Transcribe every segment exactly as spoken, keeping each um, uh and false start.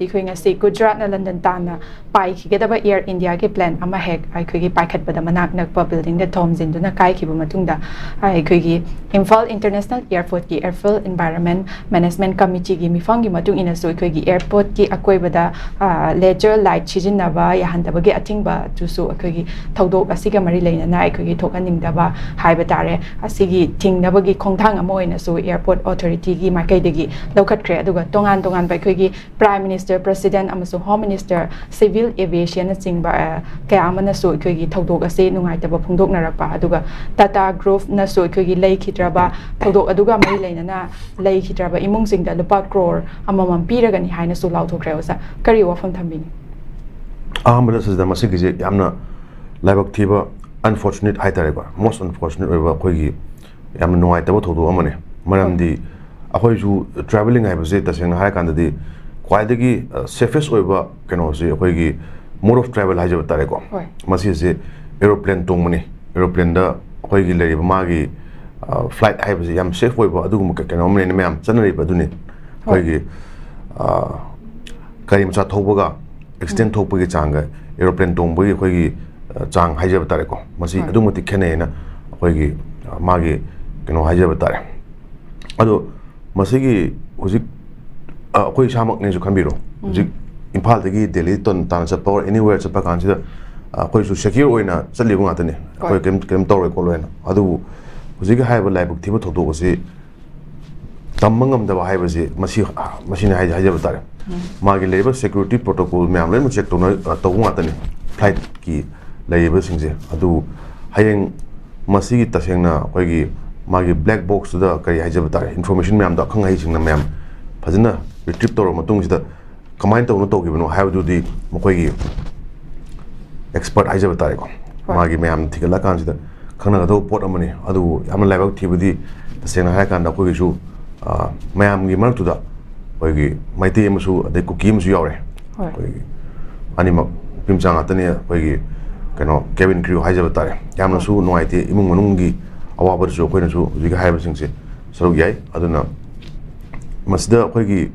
ꯑꯩꯈꯣꯏ ꯉꯁꯤ ꯒꯨꯖꯔꯥꯠꯅ ꯂꯟꯗꯟ ꯇꯥꯟꯅ ꯄꯥꯏꯈꯤꯒꯗꯕ Air Indiaꯒꯤ plane ꯑꯃ ꯍꯦꯛ ꯑꯩꯈꯣꯏꯒꯤ ꯄꯥꯏꯈꯠꯄꯗ ꯃꯅꯥꯛ ꯅꯛꯄ buildingꯗ ꯊꯣꯝꯖꯤꯟꯗꯨꯅ ꯀꯥꯏꯈꯤꯕ ꯃꯇꯨꯡꯗ, ꯑꯩꯈꯣꯏꯒꯤ Imphal International Airportꯀꯤ Airfield Environment Management Committeeꯒꯤ ꯃꯤꯐꯝꯒꯤ ꯃꯇꯨꯡ ꯏꯟꯅꯁꯨ, ꯑꯩꯈꯣꯏꯒꯤ airportꯀꯤ ꯑꯀꯣꯏꯕꯗ, ꯑ, laser light ꯁꯤꯖꯤꯟꯅꯕ ꯌꯥꯍꯟꯗꯕꯒꯤ ꯑꯊꯤꯡꯕ ꯑꯗꯨꯁꯨ ꯑꯩꯈꯣꯏꯒꯤ ꯊꯧꯗꯣꯛ ꯑꯁꯤꯒ ꯃꯔꯤ ꯂꯩꯅꯅ ꯑꯩꯈꯣꯏꯒꯤ ꯊꯣꯛꯍꯟꯅꯤꯡꯗꯕ ꯍꯥꯏꯕ ꯇꯥꯔꯦ, ꯑꯁꯤꯒꯤ ꯊꯤꯡꯅꯕꯒꯤ ꯈꯣꯡꯊꯥꯡ ꯑꯃ ꯑꯣꯏꯅꯁꯨ Airport Authorityꯒꯤ ꯃꯥꯏꯀꯩꯗꯒꯤ ꯂꯧꯈꯠꯈ꯭ꯔꯦ꯫ ꯑꯗꯨꯒ ꯇꯣꯉꯥꯟ ꯇꯣꯉꯥꯟꯕ ꯑꯩꯈꯣꯏꯒꯤ Prime Minister, President ꯑꯃꯁꯨꯡ Home Minister, Civil Aviationꯅꯆꯤꯡꯕ, ꯑ, ꯀꯌꯥ ꯑꯃꯅꯁꯨ ꯑꯩꯈꯣꯏꯒꯤ ꯊꯧꯗꯣꯛ ꯑꯁꯤ ꯅꯨꯡꯉꯥꯏꯇꯕ ꯐꯣꯡꯗꯣꯛꯅꯔꯛꯄ, ꯑꯗꯨꯒ Tata Groupꯅꯁꯨ ꯑꯩꯈꯣꯏꯒꯤ ꯂꯩꯈꯤꯗ꯭ꯔꯕ ꯊꯧꯗꯣꯛ ꯑꯗꯨꯒ ꯃꯔꯤ ꯂꯩꯅꯅ ꯂꯩꯈꯤꯗ꯭ꯔꯕ ꯏꯃꯨꯡꯁꯤꯡꯗ ꯂꯨꯄꯥ ꯀ꯭ꯔꯣꯔ ꯑꯃꯃꯝ ꯄꯤꯔꯒꯅꯤ ꯍꯥꯏꯅꯁꯨ ꯂꯥꯎꯊꯣꯛꯈ꯭ꯔꯦ꯫ ꯑꯣꯖꯥ, ꯀꯔꯤ ꯋꯥꯐꯝ ꯊꯝꯕꯤꯅꯤ? ꯑꯍꯥꯟꯕꯗ ꯁꯤꯗ ꯃꯁꯤꯒꯤꯁꯦ ꯌꯥꯝꯅ ꯂꯥꯏꯕꯛ ꯊꯤꯕ, unfortunate ꯍꯥꯏꯇꯥꯔꯦꯀꯣ, most unfortunate ꯑꯣꯏꯕ, ꯑꯩꯈꯣꯏꯒꯤ ꯌꯥꯝꯅ ꯅꯨꯡꯉꯥꯏꯇꯕ ꯊꯧꯗꯣꯛ ꯑꯃꯅꯤ꯫ ꯃꯔꯝꯗꯤ ꯑꯩꯈꯣꯏꯁꯨ travelling ꯍꯥꯏꯕꯁꯦ ꯇꯁꯦꯡꯅ ꯍꯥꯏꯔꯀꯥꯟꯗꯗꯤ ꯈ꯭ꯋꯥꯏꯗꯒꯤ safest ꯑꯣꯏꯕ ꯀꯩꯅꯣꯁꯤ ꯑꯩꯈꯣꯏꯒꯤ mode of travel ꯍꯥꯏꯖꯕ ꯇꯥꯔꯦꯀꯣ꯫ ꯍꯣꯏ꯫ ꯃꯁꯤꯁꯦ aeroplane ꯇꯣꯡꯕꯅꯤ꯫ Aeroplaneꯗ ꯑꯩꯈꯣꯏꯒꯤ ꯂꯩꯔꯤꯕ ꯃꯥꯒꯤ, ꯑ, flight ꯍꯥꯏꯕꯁꯤ ꯌꯥꯝ safe ꯑꯣꯏꯕ ꯑꯗꯨꯒꯨꯝꯕ ꯀ-, ꯀꯩꯅꯣ ꯑꯃꯅꯦꯅ ꯃꯌꯥꯝ ꯆꯠꯅꯔꯤꯕ ꯑꯗꯨꯅꯤ꯫ ꯍꯣꯏ꯫ ꯑꯩꯈꯣꯏꯒꯤ, ꯑ, ꯒꯥꯔꯤ ꯃꯆꯥ ꯊꯧꯕꯒ accident ꯊꯣꯛꯄꯒꯤ ꯆꯥꯡꯒ aeroplane ꯇꯣꯡꯕꯒꯤ ꯑꯩꯈꯣꯏꯒꯤ, ꯑ, ꯆꯥꯡ ꯍꯥꯏꯖꯕ ꯇꯥꯔꯦꯀꯣ, ꯃꯁꯤ ꯍꯣꯏ꯫ ꯑꯗꯨꯛ ꯃꯇꯤꯛ ꯈꯦꯠꯅꯩꯅ ꯑꯩꯈꯣꯏꯒꯤ, ꯑ, ꯃꯥꯒꯤ ꯀꯩꯅꯣ ꯍꯥꯏꯖꯕ ꯇꯥꯔꯦ꯫ ꯑꯗꯣ ꯃꯁꯤꯒꯤ ꯍꯧꯖꯤꯛ, ꯑ, ꯑꯩꯈꯣꯏ ꯏꯁꯥꯃꯛꯅꯦꯁꯨ ꯈꯟꯕꯤꯔꯣ, ꯍꯧꯖꯤꯛ ꯏꯝꯐꯥꯜꯗꯒꯤ ꯗꯦꯜꯂꯤ ꯇꯣꯟ ꯇꯥꯟꯅ ꯆꯠꯄ or anywhere ꯆꯠꯄ ꯀꯥꯟꯁꯤꯗ, ꯑ, ꯑꯩꯈꯣꯏꯁꯨ secure ꯑꯣꯏꯅ ꯆꯠꯂꯤꯕ ꯉꯥꯛꯇꯅꯤ꯫ ꯑꯩꯈꯣꯏ ꯍꯣꯏ꯫ ꯀꯩꯝ ꯀꯩꯝ ꯇꯧꯔꯣꯏ ꯈꯣꯠꯂꯣꯏꯅ꯫ ꯑꯗꯨꯕꯨ ꯍꯧꯖꯤꯛꯀꯤ ꯍꯥꯏꯔꯤꯕ ꯂꯥꯏꯕꯛ ꯊꯤꯕ ꯊꯧꯗꯣꯛ ꯑꯁꯤ ꯇꯝꯕ ꯉꯝꯗꯕ ꯍꯥꯏꯕꯁꯤ ꯃꯁꯤ, ꯃꯁꯤꯅꯤ ꯍꯥꯏ-, ꯍꯥꯏꯖꯕ ꯇꯥꯔꯦ꯫ ꯃꯥꯒꯤ ꯂꯩꯔꯤꯕ security protocol ꯃꯌꯥꯝ ꯂꯣꯏꯅꯃꯛ check ꯇꯧꯅ-, ꯑ, ꯇꯧꯕ ꯉꯥꯛꯇꯅꯤ flightꯀꯤ ꯂꯩꯔꯤꯕꯁꯤꯡꯁꯦ꯫ ꯑꯗꯨ ꯍꯌꯦꯡ ꯃꯁꯤꯒꯤ ꯇꯁꯦꯡꯅ ꯑꯩꯈꯣꯏꯒꯤ ꯃꯥꯒꯤ black boxꯇꯨꯗ ꯀꯔꯤ ꯍꯥꯏꯖꯕ ꯇꯥꯔꯦ, information ꯃꯌꯥꯝꯗꯣ ꯑꯈꯪ ꯑꯍꯩꯁꯤꯡꯅ ꯃꯌꯥꯝ ꯐꯖꯅ retrieve ꯇꯧꯔꯕ ꯃꯇꯨꯡꯁꯤꯗ ꯀꯃꯥꯏꯅ ꯇꯧꯅ ꯇꯧꯈꯤꯕꯅꯣ ꯍꯥꯏꯕꯗꯨꯗꯤ ꯃꯈꯣꯏꯒꯤ expert ꯍꯥꯏꯖꯕ ꯇꯥꯔꯦꯀꯣ, ꯍꯣꯏ꯫ ꯃꯥꯒꯤ ꯃꯌꯥꯝ ꯊꯤꯒꯠꯂꯀꯥꯟꯁꯤꯗ ꯈꯪꯅꯒꯗꯧꯕ ꯄꯣꯠ ꯑꯃꯅꯤ꯫ ꯑꯗꯨꯕꯨ ꯌꯥꯝꯅ ꯂꯥꯏꯕꯛ ꯊꯤꯕꯗꯤ ꯇꯁꯦꯡꯅ ꯍꯥꯏꯔꯀꯥꯟꯗ ꯑꯩꯈꯣꯏꯒꯤꯁꯨ, ꯑ, ꯃꯌꯥꯝꯒꯤ ꯃꯔꯛꯇꯨꯗ ꯑꯩꯈꯣꯏꯒꯤ ꯃꯩꯇꯩ ꯑꯃꯁꯨ ꯑꯗꯩ ꯀꯨꯀꯤ ꯑꯃꯁꯨ ꯌꯥꯎꯔꯦ꯫ ꯍꯣꯏ꯫ ꯑꯩꯈꯣꯏꯒꯤ ꯑꯅꯤꯃꯛ ꯅꯨꯄꯤ ꯃꯆꯥ ꯉꯥꯛꯇꯅꯤ꯫ ꯑꯩꯈꯣꯏꯒꯤ ꯀꯩꯅꯣ cabin crew ꯍꯥꯏꯖꯕ ꯇꯥꯔꯦ, ꯌꯥꯝꯅꯁꯨ ꯅꯨꯡꯉꯥꯏꯇꯦ꯫ ꯏꯃꯨꯡ ꯃꯅꯨꯡꯒꯤ ꯑꯋꯥꯕꯗꯁꯨ ꯑꯩꯈꯣꯏꯅꯁꯨ ꯍꯧꯖꯤꯛ ꯍꯥꯏꯔꯤꯕꯁꯤꯡꯁꯦ ꯁꯔꯨꯛ ꯌꯥꯏ꯫ ꯑꯗꯨꯅ ꯃꯁꯤꯗ ꯑꯩꯈꯣꯏꯒꯤ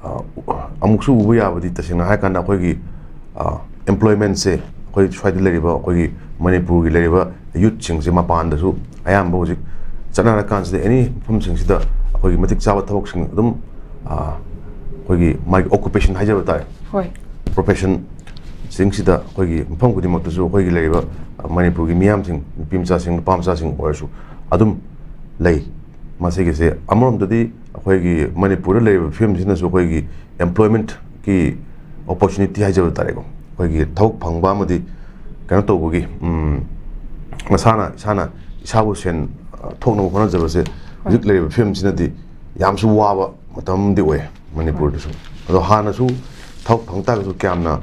ꯑ, ꯑꯃꯨꯛꯁꯨ ꯎꯕ ꯌꯥꯕꯗꯤ, ꯇꯁꯦꯡꯅ ꯍꯥꯏꯔꯀꯥꯟꯗ, ꯑꯩꯈꯣꯏꯒꯤ ꯑꯦꯝꯄ꯭ꯂꯣꯏꯃꯦꯟꯁꯦ, ꯑꯩꯈꯣꯏ ꯁ꯭ꯋꯥꯏꯗ ꯂꯩꯔꯤꯕ, ꯑꯩꯈꯣꯏꯒꯤ ꯃꯅꯤꯄꯨꯔꯒꯤ ꯂꯩꯔꯤꯕ ꯌꯨꯠꯁꯤꯡꯁꯦ ꯃꯄꯥꯟꯗꯁꯨ ꯑꯌꯥꯝꯕ ꯍꯧꯖꯤꯛ ꯆꯠꯅꯔꯀꯥꯟꯁꯤꯗ, ꯑꯦꯅꯤ ꯃꯐꯝꯁꯤꯡꯁꯤꯗ ꯑꯩꯈꯣꯏꯒꯤ ꯃꯇꯤꯛ ꯆꯥꯕ ꯊꯕꯛꯁꯤꯡ ꯑꯗꯨꯝ, ꯑ, ꯑꯩꯈꯣꯏꯒꯤ ꯃꯥꯒꯤ ꯑꯣꯀꯨꯄꯦꯁꯟ ꯍꯥꯏꯖꯕ ꯇꯥꯔꯦ, ꯍꯣꯏ꯫ ꯄ꯭ꯔꯣꯐꯦꯁꯟꯁꯤꯡꯁꯤꯗ ꯑꯩꯈꯣꯏꯒꯤ ꯃꯐꯝ ꯈꯨꯗꯤꯡꯃꯛꯇꯁꯨ ꯑꯩꯈꯣꯏꯒꯤ ꯂꯩꯔꯤꯕ, ꯑ, ꯃꯅꯤꯄꯨꯔꯒꯤ ꯃꯤꯌꯥꯝꯁꯤꯡ, ꯅꯨꯄꯤ ꯃꯆꯥꯁꯤꯡ, ꯅꯨꯄꯥ ꯃꯆꯥꯁꯤꯡ ꯑꯣꯏꯔꯁꯨ ꯑꯗꯨꯝ ꯂꯩ꯫ ꯃꯁꯤꯒꯤꯁꯦ ꯑꯃꯔꯣꯝꯗꯗꯤ ꯑꯩꯈꯣꯏꯒꯤ ꯃꯅꯤꯄꯨꯔꯗ ꯂꯩꯔꯤꯕ ꯐꯤꯕꯝꯁꯤꯅꯁꯨ ꯑꯩꯈꯣꯏꯒꯤ ꯑꯦꯝꯄ꯭ꯂꯣꯏꯃꯦꯟꯠꯀꯤ ꯑꯣꯄꯣꯔꯆꯨꯅꯤꯇꯤ ꯍꯥꯏꯖꯕ ꯇꯥꯔꯦꯀꯣ, ꯑꯩꯈꯣꯏꯒꯤ ꯊꯕꯛ ꯐꯪꯕ ꯑꯃꯗꯤ ꯀꯩꯅꯣ ꯇꯧꯕꯒꯤ, ꯎꯝ, ꯃꯁꯥꯅ, ꯏꯁꯥꯅ ꯏꯁꯥꯕꯨ ꯁꯦꯟ, ꯑ, ꯊꯣꯛꯅꯕ ꯍꯣꯠꯅꯖꯕꯁꯦ ꯍꯧꯖꯤꯛ ꯂꯩꯔꯤꯕ ꯐꯤꯕꯝꯁꯤꯅꯗꯤ ꯌꯥꯝꯁꯨ ꯋꯥꯕ ꯃꯇꯝ ꯑꯃꯗꯤ ꯑꯣꯏ ꯃꯅꯤꯄꯨꯔꯗꯁꯨ꯫ ꯑꯗꯣ ꯍꯥꯟꯅꯁꯨ ꯊꯕꯛ ꯐꯪ ꯇꯥꯔꯒꯁꯨ ꯀꯌꯥꯝꯅ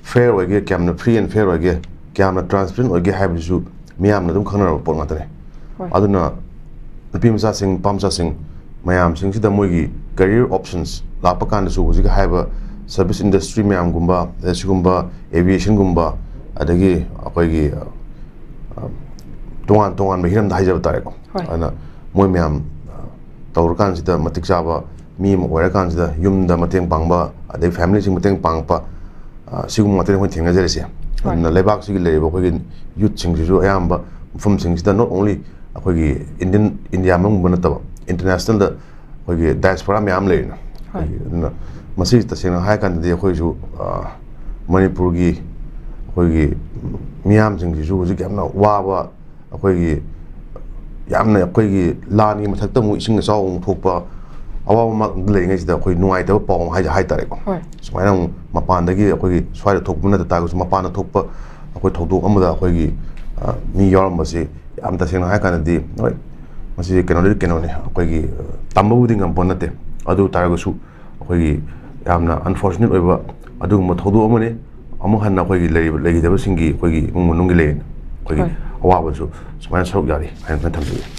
ꯐꯦꯌꯔ ꯑꯣꯏꯒꯦ, ꯀꯌꯥꯝꯅ ꯐ꯭ꯔꯤ ꯑꯦꯟ ꯐꯦꯌꯔ ꯑꯣꯏꯒꯦ, ꯀꯌꯥꯝꯅ ꯇ꯭ꯔꯥꯟꯁꯄꯦꯔꯦꯟ ꯑꯣꯏꯒꯦ ꯍꯥꯏꯕꯁꯤꯁꯨ ꯃꯤꯌꯥꯝꯅ ꯑꯗꯨꯝ ꯈꯪꯅꯔꯕ ꯄꯣꯠ ꯉꯥꯛꯇꯅꯦ꯫ ꯍꯣꯏ꯫ ꯑꯗꯨꯅ ꯅꯨꯄꯤ ꯃꯆꯥꯁꯤꯡ, ꯅꯨꯄꯥ ꯃꯆꯥꯁꯤꯡ ꯃꯌꯥꯝꯁꯤꯡꯁꯤꯗ ꯃꯣꯏꯒꯤ ꯀꯦꯔꯤꯌꯔ ꯑꯣꯞꯁꯟꯁ ꯂꯥꯛꯄ ꯀꯥꯟꯗꯁꯨ ꯍꯧꯖꯤꯛ ꯍꯥꯏꯔꯤꯕ ꯁꯔꯚꯤꯁ ꯏꯟꯗꯁꯇ꯭ꯔꯤ ꯃꯌꯥꯝꯒꯨꯝꯕ, ꯑꯗ ꯁꯤꯒꯨꯝꯕ ꯑꯦꯚꯤꯌꯦꯁꯟꯒꯨꯝꯕ, ꯑꯗꯒꯤ ꯑꯩꯈꯣꯏꯒꯤ, ꯑ, ꯑ, ꯇꯣꯉꯥꯟ ꯇꯣꯉꯥꯟꯕ ꯍꯤꯔꯝꯗ ꯍꯥꯏꯖꯕ ꯇꯥꯔꯦꯀꯣ꯫ ꯍꯣꯏ꯫ ꯑꯗꯨꯅ ꯃꯣꯏ ꯃꯌꯥꯝ, ꯑ, ꯇꯧꯔꯀꯥꯟꯁꯤꯗ ꯃꯇꯤꯛ ꯆꯥꯕ ꯃꯤ ꯑꯃ ꯑꯣꯏꯔꯀꯥꯟꯁꯤꯗ ꯌꯨꯝꯗ ꯃꯇꯦꯡ ꯄꯥꯡꯕ, ꯑꯗꯩ ꯐꯦꯃꯤꯂꯤꯁꯤꯡ ꯃꯇꯦꯡ ꯄꯥꯡꯉꯛꯄ, ꯑ, ꯁꯤꯒꯨꯝꯕ ꯉꯥꯛꯇꯅꯤ ꯑꯩꯈꯣꯏꯅ ꯊꯦꯡꯅꯖꯔꯤꯁꯦ꯫ ꯍꯣꯏ꯫ ꯑꯗꯨꯅ ꯂꯩꯕꯥꯛꯁꯤꯒꯤ ꯂꯩꯔꯤꯕ ꯑꯩꯈꯣꯏꯒꯤ ꯌꯨꯠꯁꯤꯡꯁꯤꯁꯨ ꯑꯌꯥꯝꯕ ꯃꯐꯝꯁꯤꯡꯁꯤꯗ, not only ꯑꯩꯈꯣꯏꯒꯤ ꯏꯟꯗꯤꯌꯟ, ꯏꯟꯗꯤꯌꯥ ꯃꯅꯨꯡꯗ ꯅꯠꯇꯕ, ꯏꯟꯇꯔꯅꯦꯁꯅꯦꯜꯗ ꯑꯩꯈꯣꯏꯒꯤ ꯗꯥꯏꯁꯄꯣꯔꯥ ꯃꯌꯥꯝ ꯂꯩꯔꯤꯅ꯫ ꯍꯣꯏ꯫ ꯑꯗꯨꯅ ꯃꯁꯤ ꯇꯁꯦꯡꯅ ꯍꯥꯏꯔꯀꯥꯟꯗꯗꯤ ꯑꯩꯈꯣꯏꯁꯨ, ꯑ, ꯃꯅꯤꯄꯨꯔꯒꯤ ꯑꯩꯈꯣꯏꯒꯤ ꯃꯤꯌꯥꯝꯁꯤꯡꯁꯤꯁꯨ ꯍꯧꯖꯤꯛ ꯌꯥꯝꯅ ꯋꯥꯕ, ꯑꯩꯈꯣꯏꯒꯤ ꯌꯥꯝꯅ ꯑꯩꯈꯣꯏꯒꯤ ꯂꯥꯟꯒꯤ ꯃꯊꯛꯇ ꯑꯃꯨꯛ ꯏꯁꯤꯡ ꯏꯆꯥꯎ ꯑꯃꯨꯛ ꯊꯣꯛꯄ, ꯑꯋꯥꯕ ꯃꯔꯛꯇ ꯂꯩꯔꯤꯉꯩꯁꯤꯗ ꯑꯩꯈꯣꯏ ꯅꯨꯡꯉꯥꯏꯇꯕ ꯄꯥꯎ ꯑꯃ ꯍꯥꯏ-, ꯍꯥꯏꯇꯥꯔꯦꯀꯣ꯫ ꯍꯣꯏ꯫ ꯁꯨꯃꯥꯏꯅ ꯑꯃꯨꯛ ꯃꯄꯥꯟꯗꯒꯤ, ꯑꯩꯈꯣꯏꯒꯤ ꯁ꯭ꯋꯥꯏꯗ ꯊꯣꯛꯄ ꯅꯠꯇ ꯇꯥꯔꯒꯁꯨ ꯃꯄꯥꯟꯗ ꯊꯣꯛꯄ ꯑꯩꯈꯣꯏ ꯊꯧꯗꯣꯛ ꯑꯃꯗ ꯑꯩꯈꯣꯏꯒꯤ, ꯑ, ꯃꯤ ꯌꯥꯎꯔꯝꯕꯁꯤ ꯌꯥꯝ ꯇꯁꯦꯡꯅ ꯍꯥꯏꯔ ꯀꯥꯟꯗꯗꯤ, ꯍꯣꯏ, ꯃꯁꯤ ꯀꯩꯅꯣꯗꯤ ꯀꯩꯅꯣꯅꯤ, ꯑꯩꯈꯣꯏꯒꯤ, ꯑ, ꯇꯝꯕꯕꯨꯗꯤ ꯉꯝꯄꯣꯠ ꯅꯠꯇꯦ꯫ ꯑꯗꯨ ꯇꯥꯔꯒꯁꯨ ꯑꯩꯈꯣꯏꯒꯤ ꯌꯥꯝꯅ ꯑꯟꯐꯣꯔꯆꯨꯅꯦꯠ ꯑꯣꯏꯕ ꯑꯗꯨꯒꯨꯝꯕ ꯊꯧꯗꯣꯛ ꯑꯃꯅꯤ꯫ ꯑꯃꯨꯛ ꯍꯟꯅ ꯑꯩꯈꯣꯏꯒꯤ ꯂꯩꯔꯤꯕ, ꯂꯩꯈꯤꯗꯕꯁꯤꯡꯒꯤ ꯑꯩꯈꯣꯏꯒꯤ ꯏꯃꯨꯡ ꯃꯅꯨꯡꯒꯤ ꯂꯩꯔꯤꯅ ꯑꯩꯈꯣꯏꯒꯤ ꯍꯣꯏ꯫ ꯑꯋꯥꯕꯁꯨ ꯁꯨꯃꯥꯏꯅ ꯁꯔꯨꯛ ꯌꯥꯔꯤ ꯍꯥꯏꯅ ꯁꯨꯃꯥꯏꯅ ꯊꯝꯖꯒꯦ꯫